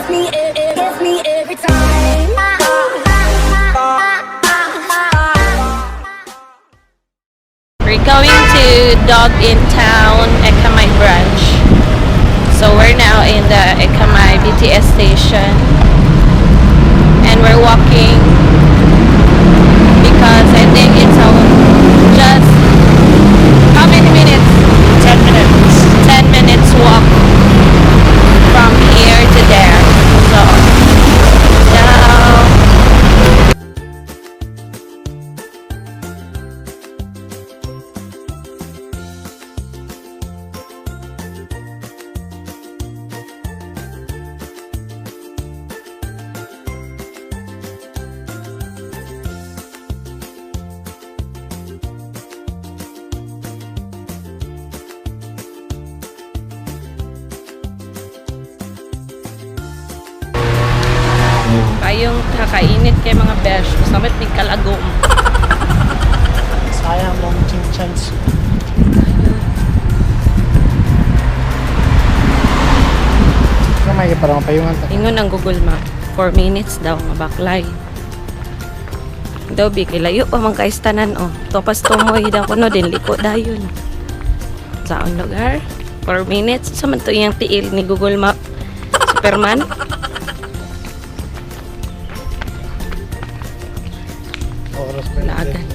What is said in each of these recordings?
Gets me every time. We're going to Dog in Town Ekkamai branch. So we're now in the Ekkamai BTS station. And we're walking because I think it's just how many minutes? 10 minutes. 10 minutes walk from here to there. So, down. Payong kakainit kay mga besh. Samit ni kalagom. Sayang mong chance. Kamay parang payungan ta. Ingon ang Google Map. 4 minutes daw nga baklay. Daw bi kay layo pa man kay tanan oh. Topas tumoy daw kuno din liko dayon. Saan lugar? 4 minutes. Sa man to iyang tiil ni Google Map? Superman? Oras pa. Laagan.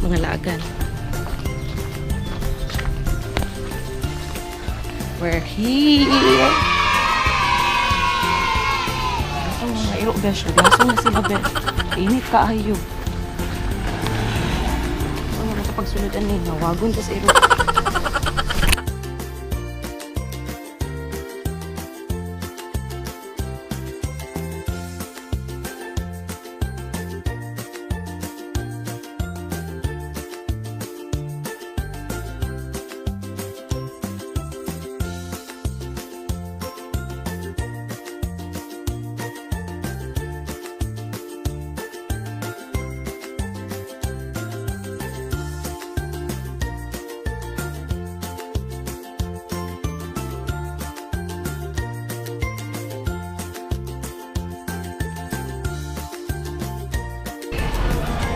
Mga laagan. We're here. Ito mga iro, besh. Naglaso na sila, besh. Init kaayo. Ano na kapag suludan ni nawagon tas iro.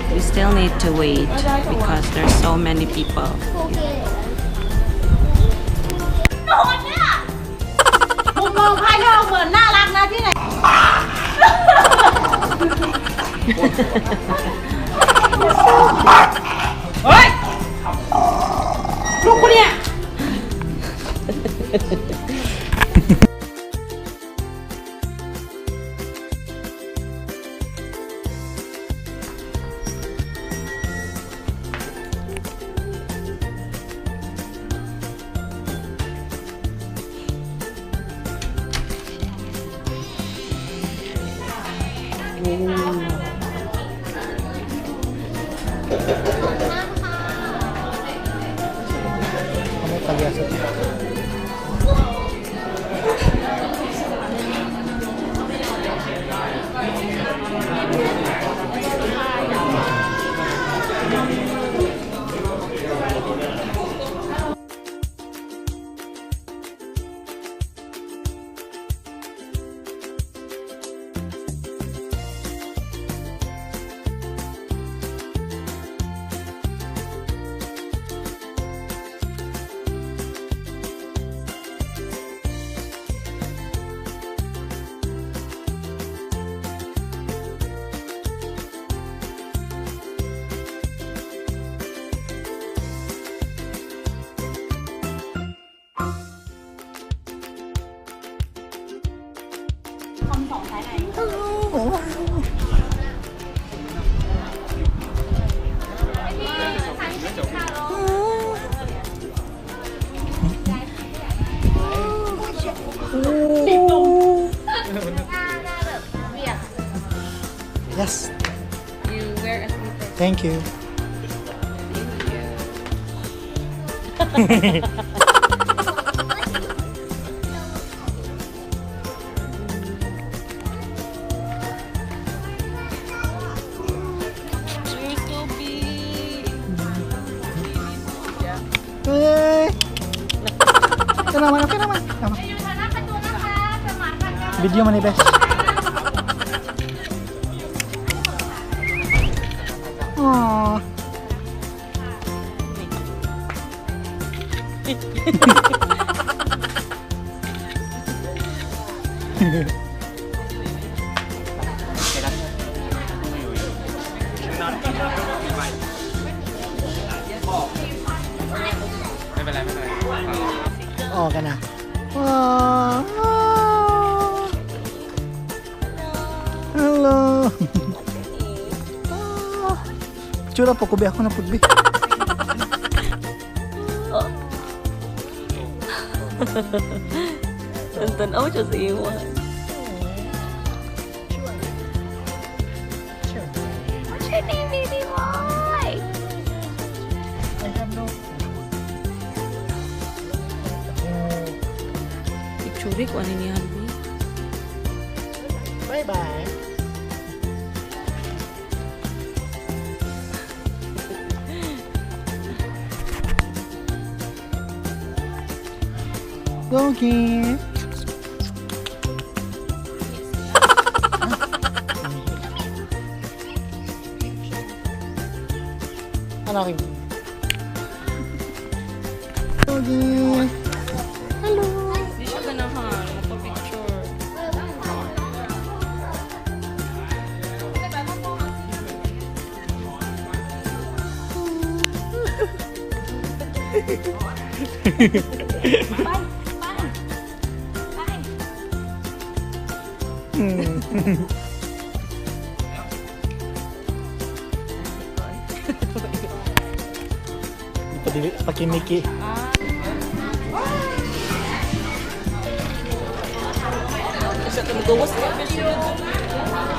We still need to wait because there's so many people. โดนเนี่ยมุมมองภายนอกเหมือนน่ารักนะที่ไหน เฮ้ย ลูกกูเนี่ย Kamay pagyasa. Yes. You wear a slipper. Thank you. Thank you. You're so big. Eh. Okay naman, okay naman. Tama. Video man ni best. Aww. ไม่เป็นไรไม่เป็นไร Oh, ka na. Aww. Hello. Ah. Tsura po, kubi ako na pudbi. Tanaw siya sa imo. What's your name, baby boy? I have no. Picture ko ano niya, Albi. Bye-bye. Doggy. Ano aking? Doggy. Hindi siya ganahan. Magpa-picture. Padili, pakiniki. Kasi kung gawas na.